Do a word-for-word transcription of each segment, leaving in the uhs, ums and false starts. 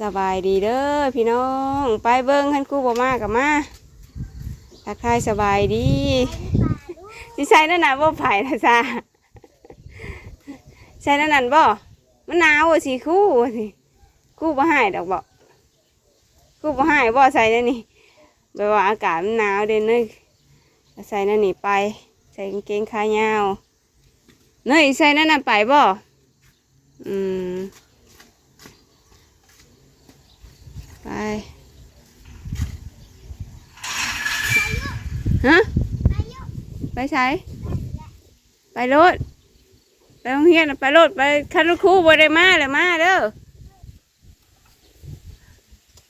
สบายดีเด้อพี่น้อง ไปเบิ่ง คันครูบ่มาก็มา ทักทายสบายดี สิใส่นั่นน่ะบ่ ไผนะจ้า ใส่นั่นนั่นบ่ มันหนาวสิครูสิ ครูบ่ให้ดอกบ่ ครูบ่ให้บ่ ใส่นั่นนี่ แบบว่าอากาศมันหนาวเด้เนย ก็ใส่นั่นนี่ไป ใส่กางเกงขายาว เนยใส่นั่นนั่นไปบ่ อืม ไป ฮะ ไปไส ไปโลด ไปโรงเรียนน่ะ ไปโลด ไป คันครูบ่ได้มาแล้วมาเด้อ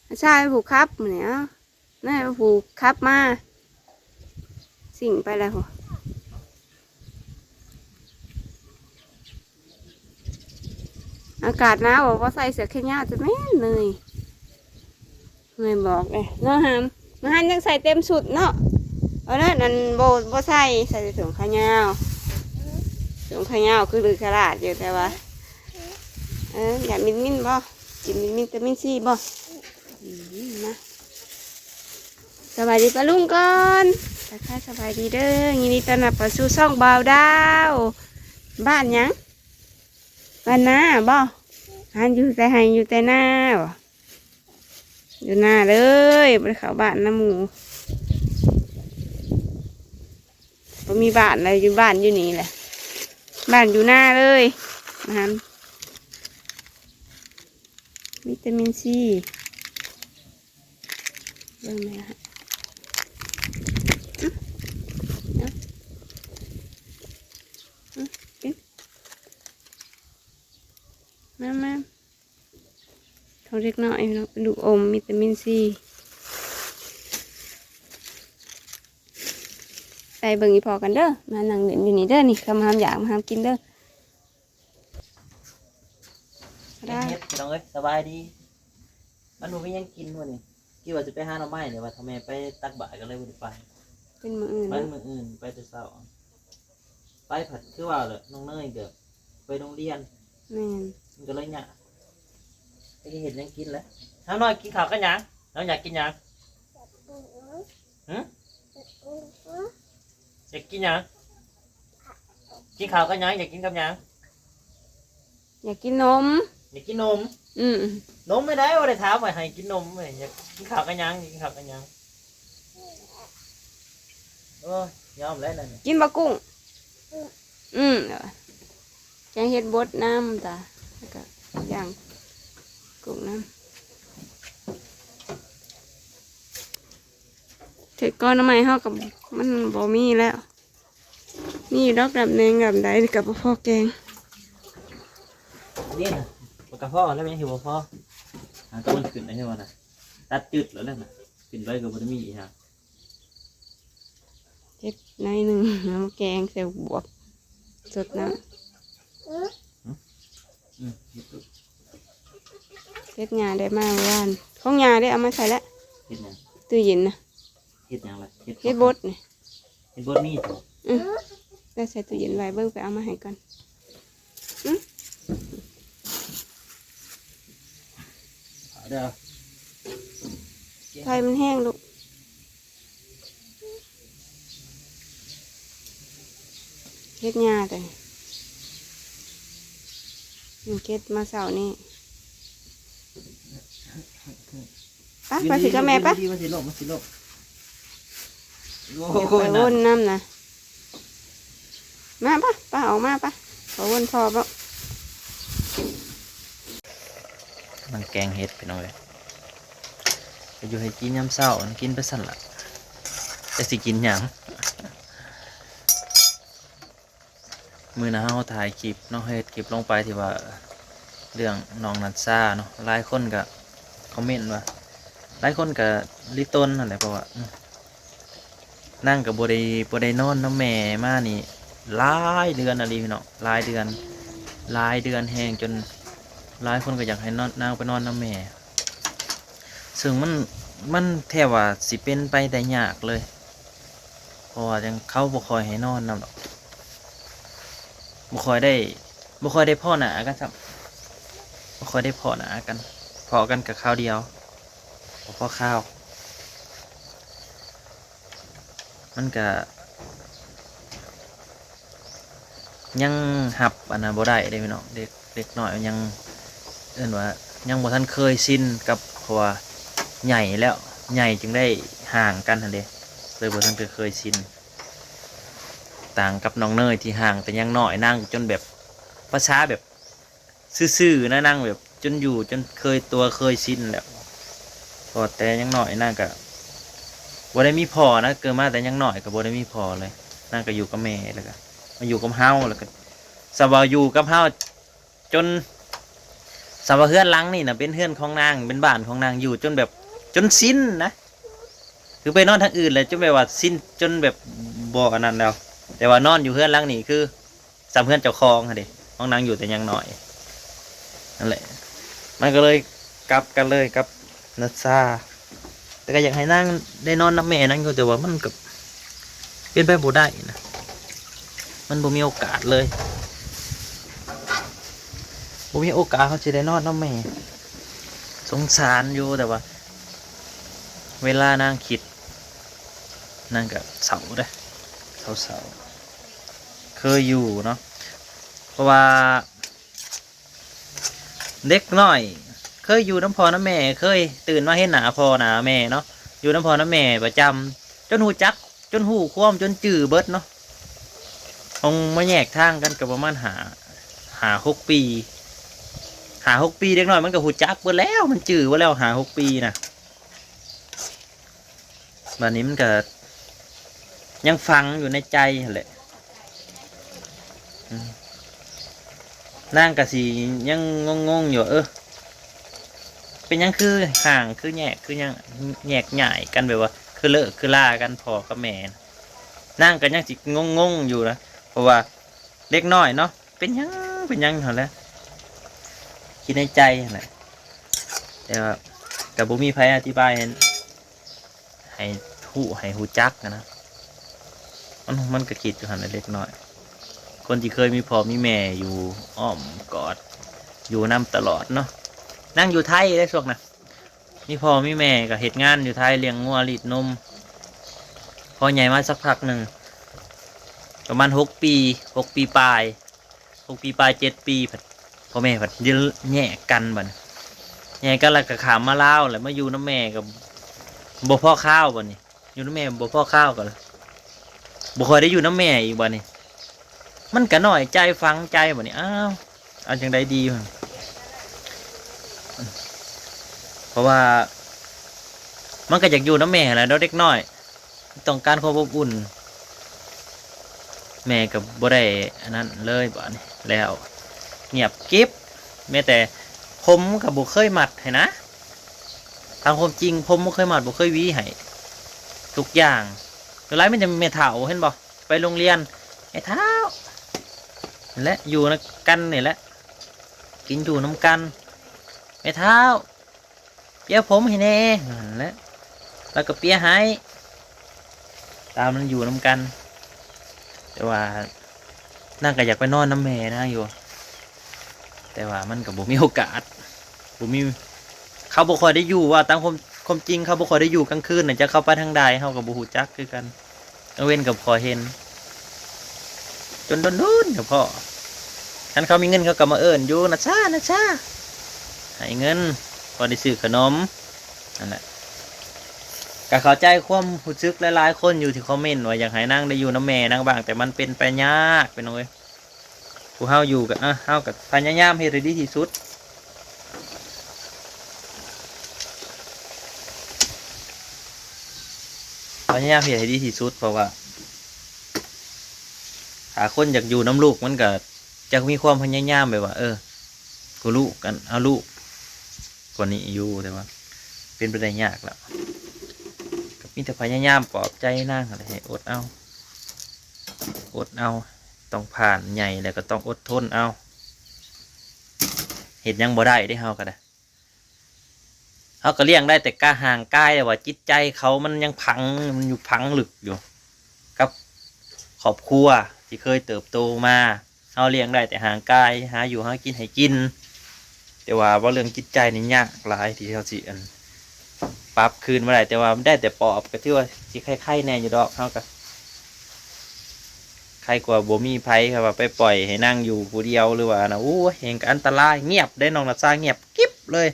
อาชาเป็นผู้ขับมื้อนี้ เอ้า นายเป็นผู้ขับมา สิ่งไปแล้ว อากาศหนาว บ่ใส่เสื้อแขนยาวจะแม่นเลย เงยบอกเลยเนาะฮัม มาฮันยังใส่เต็มชุดเนาะ เอานั่น อันบ่ บ่ใส่ ใส่แต่ถุงขายาว ถุงขายาวคือลือขลาดอยู่ แต่ว่า เออ อยากมินมินบ่ กินมินมิน วิตามินซีบ่ อืม มา สบายดีป้าลุงก่อน ทักทายสบายดีเด้อ ยินดีต้อนรับเข้าสู่ช่องบ่าวดาว บ้านหยัง บ้านนาบ่ หันอยู่แต่ไฮ่อยู่แต่นาบ่ อยู่นาเลย บ่ได้เข้าบ้านนำหมู่ บ่มีบ้านเลย อยู่บ้านอยู่นี่แหละ บ้านอยู่นาเลย มาหัน วิตามินซี เบิ่งแม่ฮะ อื้อ อื้อ อื้อ กิน มา มา ของเด็กน้อยเนาะ เป็นลูกอมวิตามินซี ไปเบิ่งอีพ่อกันเด้อ มานั่งเล่นอยู่นี่เด้อ นี่ คำห้ามอยาก มาห้ามกินเด้อ แกงเห็ดพี่น้องเอ้ย สบายดี มันบ่มีหยังกินมื้อนี้ คิดว่าสิไปหาหน่อไม้นี่ ว่าถ้าแม่ไปตักบาตรก็เลยบ่ได้ไป เป็นมื้ออื่น ไป เนาะ มื้ออื่น ไปแต่เช้า ไปผัดคือว่าแหละ น้องเนยก็ไปโรงเรียน แม่น มันก็เลยยาก ไปเฮ็ดหยังกินแหละ น้องน้อยกินข้าวกับหยัง น้องอยากกินหยัง หึ อยากกินหยัง กินข้าวกับหยัง อยากกินกับหยัง อยากกินนม อยากกินนม อืม นมไม่ได้ บ่ได้ถามว่าให้กินนมเว้ย อยากกินข้าวกับหยัง อยากกินข้าวกับหยัง โอ้ย ยอมแล้วนั่นน่ะ กินบ่กุ้ง อืม แกงเห็ดบดน้ำจ้ะ แล้วก็ย่างกุ้งน้ำ เห็ดก้อนหน่อไม้เฮากับมันบ่มีแล้ว มีดอกดำแดงดำใดกับพ่อแกง นี่นะ ปลากระเพาะแล้วแม่งคือบ่พอ หาต้นขึ้นได้ใช่ไหมนะ ตัดจุดแล้วนั่นน่ะ ขึ้นไปก็บ่ได้มีอีหยัง เฮ็ดหน่อยหนึ่ง เอามาแกงใส่บวบ สดน้ำ อืม เฮ็ดตุ๊บ เฮ็ดยาได้มาเมื่อวาน ของยาได้เอามาใส่แล้ว เฮ็ดหยัง ตู้เย็นนะ เฮ็ดหยังล่ะ เฮ็ด เฮ็ดบดนี่ เฮ็ดบดมีดบ่ อืม ได้ใส่ตู้เย็นไว้ เบิ่งไปเอามาให้ก่อน อืม เดี๋ยว ไฟมันแห้งลูก เฮ็ดยาแต่ อืม เฮ็ดมาเช้านี่ ไป ไปสิกับแม่ไป ดีๆ มันสิลบ มันสิลบ โอ้ เดี๋ยว โห ไปวนน้ำนะ มาปะ ปะ ออกมาปะ ขอวนพ่อปะ มันแกงเห็ดพี่น้องเอ้ย ไปอยู่ให้กินยามเช้า มันกินไปสั่นละ แต่สิกินหยัง มื้อนะเฮาถ่ายคลิปเนาะ เฮ็ดคลิปลงไปที่ว่า เรื่องน้องนัชชาเนาะ หลายคนก็คอมเมนต์ว่า หลายคนก็ลิตนนั่นแหละ เพราะว่า อืม นางก็บ่ได้ บ่ได้นอนนำแม่มานี่ หลายเดือนอะลีพี่น้อง หลายเดือน หลายเดือนแฮง จนหลายคนก็อยากให้นอน นางไปนอนนำแม่ ซึ่งมัน มันแทบว่าสิเป็นไปได้ยากเลย เพราะว่าจั่งเขาบ่ค่อยให้นอนนำดอก บ่ค่อยได้ บ่ค่อยได้พ้อหน้ากันซ้ำ บ่ค่อยได้พ้อหน้ากัน พ พ้อกันกะคราวเดียว บ่พ้อคาว มันกะ ยังฮับอันนั้นบ่ได้เด้พี่น้อง เด็ก เด็กน้อยมันยัง เอิ้นว่ายังบ่ทันเคยชินกับ เพราะว่าใหญ่แล้ว ใหญ่จึงได้ห่างกันหั้นเด้ เลยบ่ทันเคยชิน ต่างกับน้องเนยที่ห่างแต่ยังน้อย นางจนแบบ ภาษาแบบซื่อๆนะ นางแบบจนอยู่จนเคยตัวเคยชินแล้ว เพราะแต่ยังน้อยนางกะบ่ได้มีพ่อนะ เกิดมาแต่ยังน้อยกะบ่ได้มีพ่อเลย นางกะอยู่กับแม่ แล้วกะมาอยู่กับเฮา แล้วกะ สำว่าอยู่กับเฮาจน สำว่าเฮือนหลังนี่นะเป็นเฮือนของนาง เป็นบ้านของนาง อยู่จนแบบ จนชินนะ คือไปนอนทางอื่นเลยจนแบบว่าชิน จนแบบบ่อันนั้นแล้ว แต่ว่านอนอยู่เฮือนหลังนี่คือ สำเฮือนเจ้าของหั้นเด้ ของนางอยู่แต่ยังน้อย นั่นแหละ มันก็เลยกลับกันเลยกับนัชชา แต่ก็อยากให้นางได้นอนนำแม่นางอยู่ แต่ว่ามันก็เป็นไปบ่ได้นะ มันบ่มีโอกาสเลย บ่มีโอกาสเขาสิได้นอนนำแม่ สงสารอยู่ แต่ว่า เวลานางคิด นางก็เศร้าเด้ เศร้าๆ เคยอยู่เนาะ เพราะว่า เด็กน้อย เคยอยู่นำพ่อนำแม่ เคยตื่นมาเห็นหน้าพ่อหน้าแม่เนาะ อยู่นำพ่อนำแม่ประจำ จนฮู้จัก จนฮู้ความ จนจื่อเบิดเนาะ ของมาแยกทางกันก็ประมาณห้า ห้าหกปี ห้าหกปี เด็กน้อยมันก็ฮู้จักเบิดแล้ว มันจื่อเบิดแล้ว ห้าหกปีนะ บัดนี้มันก็ยังฝังอยู่ในใจหั้นแหละ อืม นางก็สิยังงงๆอยู่ เออ เป็นหยังคือห่าง คือแยก คือหยัง แยกย้ายกันแบบว่า คือเลิก คือลากัน พ่อกับแม่ นางก็ยังสิงงๆอยู่นะ เพราะว่าเด็กน้อยเนาะ เป็นหยัง เป็นหยังหั้นแหละ คิดในใจหั้นแหละ แต่ว่าก็บ่มีไผอธิบายให้ ให้ฮู้ ให้ฮู้จักหั้นนะ มัน มันก็คิดอยู่หั้นแหละเด็กน้อย คนที่เคยมีพ่อมีแม่อยู่อ้อมกอด อยู่นำตลอดเนาะ นางอยู่ไทยเด้ช่วงนั้น มีพ่อมีแม่ก็เฮ็ดงานอยู่ไทย เลี้ยงงัวรีดนม พอใหญ่มาสักพักหนึ่ง ประมาณหกปี หกปีปลาย หกปีปลาย เจ็ดปี พัด พ่อแม่พัดแยกกันบัดนี้ แยกกันแล้วก็ข้ามมาลาว แล้วมาอยู่นำแม่ก็บ่พ้อคาวบัดนี้ อยู่นำแม่บ่พ้อคาวก็บ่ค่อยได้อยู่นำแม่อีกบัดนี้ มันก็น้อยใจฝังใจบัดนี้ อ้าว เอาจั่งใดดีวะ เพราะว่า มันก็อยากอยู่นำแม่แหละเนาะ เด็กน้อย ต้องการความอบอุ่น แม่ก็บ่ได้อันนั้นเลยบัดนี้ แล้วเงียบกริบ แม้แต่ผมก็บ่เคยมัดให้นะ ตามความจริงผมบ่เคยมัด บ่เคยหวีให้ ทุกอย่าง ส่วนหลายมีแต่แม่เฒ่า เห็นบ่ ไปโรงเรียน แม่เฒ่า และอยู่นำกันนี่แหละ กินอยู่นำกัน แม่เฒ่า เปียผมให้แหน่ นั่นแหละ แล้วก็เปียให้ ตามนั้นอยู่นำกัน แต่ว่านางก็อยากไปนอนนำแม่นางอยู่ แต่ว่ามันก็บ่มีโอกาส บ่มี เขาบ่ค่อยได้อยู่ ว่าตามความ ความจริงเขาบ่ค่อยได้อยู่กลางคืนน่ะ จักเขาไปทางใด เฮาก็บ่ฮู้จักคือกัน กลางเว็นก็บ่ค่อยเห็น จนโดนๆก็พ้อ คันเขามีเงินเขาก็มาเอิ้นอยู่ "นัชชา นัชชา" ให้เงิน พอได้ซื้อขนม นั่นแหละ ก็เข้าใจความรู้สึกหลายๆคนอยู่ที่คอมเมนต์ว่าอยากให้นางได้อยู่นำแม่นางบ้าง แต่มันเป็นไปยากพี่น้องเอ้ย ผู้เฮาอยู่ก็ อ่ะ เฮาก็พยายามเฮ็ดให้ดีที่สุด พยายามเฮ็ดให้ดีที่สุด เพราะว่า ถ้าคนอยากอยู่นำลูกมันก็จะมีความพยายามแบบว่า เออ กูลูกกัน เอาลูก กว่านี้อยู่ แต่ว่า เป็นไปได้ยากแล้ว ก็มีแต่พยายามปลอบใจนางหั้นแหละ ให้อดเอา อดเอา ต้องผ่านใหญ่แล้วก็ต้องอดทนเอา เฮ็ดหยังบ่ได้เด้ เฮาก็ได้ เฮาก็เลี้ยงได้แต่กะห่างกาย แต่ว่าจิตใจเขามันยังฝัง มันอยู่ฝังลึกอยู่ กับครอบครัวที่เคยเติบโตมา เฮาเลี้ยงได้แต่ห่างกาย หาอยู่หากินให้กิน แต่ว่าเว้าเรื่องจิตใจนี่ยากหลายที่เฮาสิ อั่น ปรับคืนมาได้ แต่ว่ามันได้แต่ปลอบ ก็ถือว่าสิไคๆแหน่อยู่ดอก เฮาก็ไคกว่าบ่มีไผ คันว่าไปปล่อยให้นางอยู่ผู้เดียว หรือว่านะ โอ้ย แฮ่งก็อันตราย เงียบเด้ น้องนัชชา เงียบกริบเลย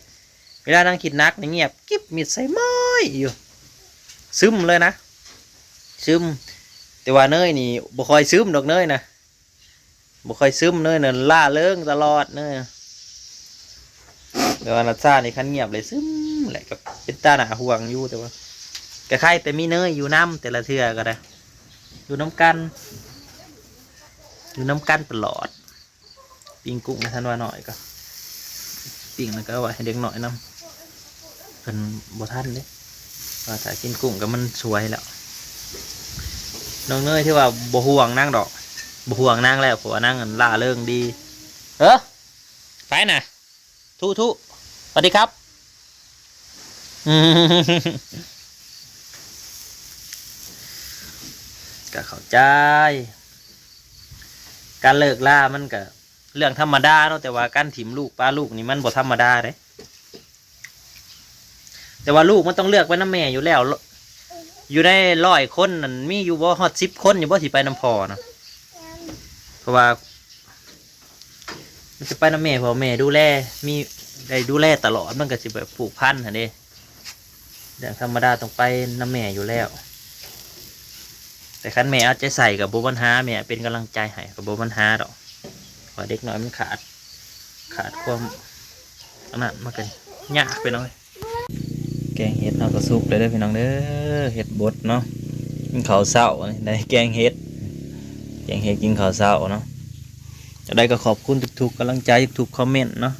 เวลานางคิดหนักนี่เงียบกริบ มิดใส่ม้อยอยู่ ซึมเลยนะ ซึม แต่ว่าเนยนี่บ่ค่อยซึมดอก เนยนะ บ่ค่อยซึม เนยน่ะร่าเริงตลอด เนย แต่ว่านัชชานี่คันเงียบเลยซึมแหละ ก็เป็นตาหน้าห่วงอยู่ แต่ว่าก็ไคแต่มีเนยอยู่นำ แต่ละเทื่อก็ได้ อยู่นำกัน อยู่นำกันตลอด ปิ้งกุ้งให้ธันวาหน่อยก็ ปิ้งแล้วก็เอาไว้ให้เด็กน้อยนำ เพิ่นบ่ทันเด้ ว่าถ้ากินกุ้งก็มันสวยแล้ว น้องเนยที่ว่าบ่ห่วงนางดอก บ่ห่วงนางแล้ว เพราะว่านางร่าเริงดี เออ ไปน่ะ ทุทุ สวัสดีครับ อืม ก็เข้าใจ การเลิกลามันก็เรื่องธรรมดาเนาะ แต่ว่าการถิ่มลูกปาลูกนี่มันบ่ธรรมดาเด้ แต่ว่าลูกมันต้องเลือกไปนำแม่อยู่แล้ว อยู่ในร้อยคนนั่นมีอยู่บ่ฮอดสิบคนอยู่บ่สิไปนำพ่อนะ เพราะว่า มันสิไปนำแม่ เพราะแม่ดูแล มี ได้ดูแลตลอด มันก็สิแบบผูกพันหั่นเด้ เรื่องธรรมดาต้องไปนำแม่อยู่แล้ว แต่คันแม่เอาใจใส่ก็บ่ปัญหา แม่เป็นกำลังใจให้ก็บ่ปัญหาดอก เพราะเด็กน้อยมันขาด ขาดความ อันนั้นมันก็ยากไปหน่อย แกงเห็ดเฮาก็สุกแล้วเด้อพี่น้องเด้อ เห็ดบดเนาะ กินข้าวเช้านี่ได้แกงเห็ด แกงเห็ดกินข้าวเช้าเนาะ จั่งใดก็ขอบคุณทุกๆกำลังใจ ทุกๆคอมเมนต์เนาะ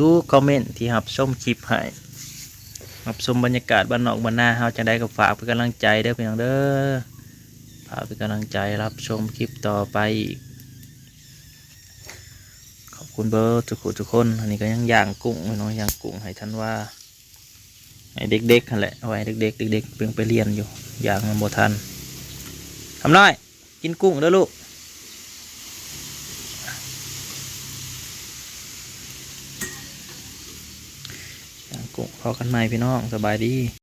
ทุกๆคอมเมนต์ที่รับชมคลิปให้ รับชมบรรยากาศบ้านนอกบ้านนาเฮา จั่งใดก็ฝากเป็นกำลังใจเด้อพี่น้องเด้อ ฝากเป็นกำลังใจรับชมคลิปต่อไปอีก ขอบคุณเบิดทุกผู้ทุกคน อันนี้ก็ยังย่างกุ้งอยู่เนาะ ย่างกุ้งให้ธันวา ให้เด็กๆหั่นแหละ เอาไว้ให้เด็กๆ เด็กๆเพิ่งไปเรียนอยู่ ย่างยังบ่ทัน คำน้อย กินกุ้งเด้อลูก ย่างกุ้ง พ้อกันใหม่พี่น้อง สบายดี